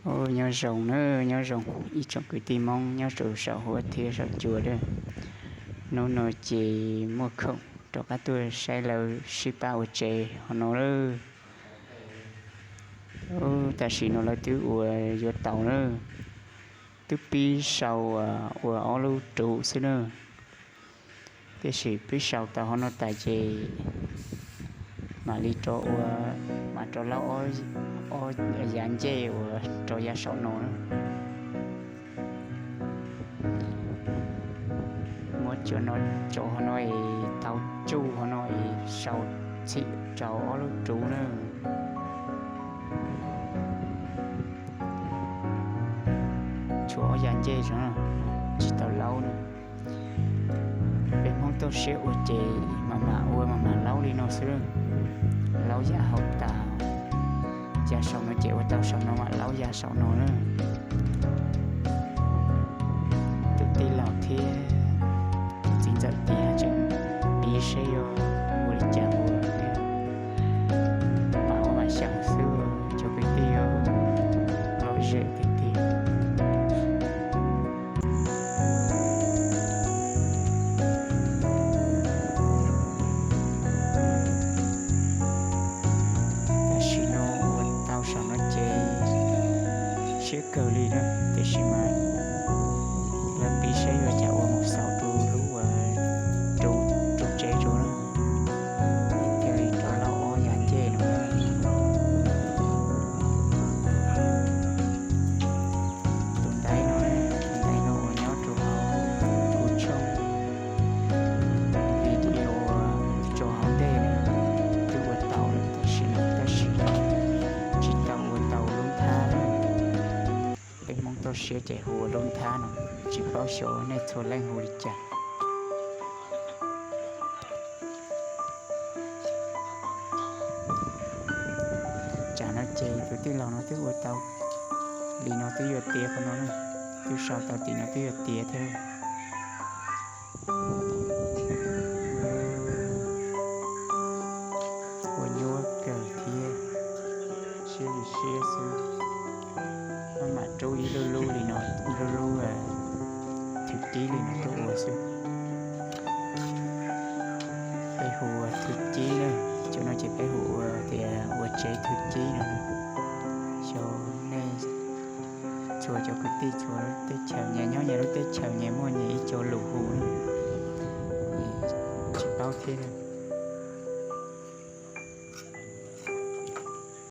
Ua nyob zoo na, nyob zoo ib tsoom kwv tij Hmoob nyob rau saum huab thiab saum cua lawm. Hnub no ces muaj khoom rov qab tuaj saib lawv sib pab ua tsev hauv no lawm. Tam sim no lawv twb ua yuav tau lawm, twb pib sau ua ob lub ruv xwb na. Tiam sis pib sau tau hauv no tas ces mam li rov ua, mam rov laub ob yav ncej uas rau yav saum no na. Muab cov no tso hauv no es tau tsuj hauv no es sau txhim rau ob lub ruv na. Tshuav ob yav ncej tso, tsis tau laub na. Peb Hmoob toj siab ua ces mam mam ua mam mam laub li no xwb. Laub yav hauv tas, yav saum no ces ua tau saum no mam laub yav saum no na. Tus tij laug thiab tus txiv ntxawm tias tseem pib seb yuav ua li cas ua thiab. Mam ua mam xyaum xwb, cov kwv tij lom zem tiag tiag. Tam sim no ua tau saum no ces siab kawg li na, tiam sis mas lawv pib saib yuav cas ua mus xaus rau lub, rau tsev tso na, thiaj li rov laub ob yav ncej no. Tus ntaiv no, tus ntaiv no uas nyob rau hauv kuv tshooj video tso hauv ntej no twb ua tau lawm tam sim no, tab sis tsis tau ua tau lub nthab. Peb Hmoob toj siab ces hu ua lub nthab no, tsis paub xyov nej txhua leej hu li cas. Tsam no ces tus tij laug no twb ua tau li no twb yuav tiav qhov no na, twb sau tau tim no twb yuav tiav thiab. Ua nyuaj kawg thiab, siab li siab xwb. Maj mam rub ib lub lub li no, ib lub lub thwv kib li no tuaj ua xwb. Peb hu ua thwv kib na, cov no ces peb hu ua tias ua tsev thwv kib no. Xyov nej txhua cov kwv tij txhua lub teb chaws, nyias nyob nyias lub teb chaws nyias muaj nyias ib co lus hu na, tsis paub thiab.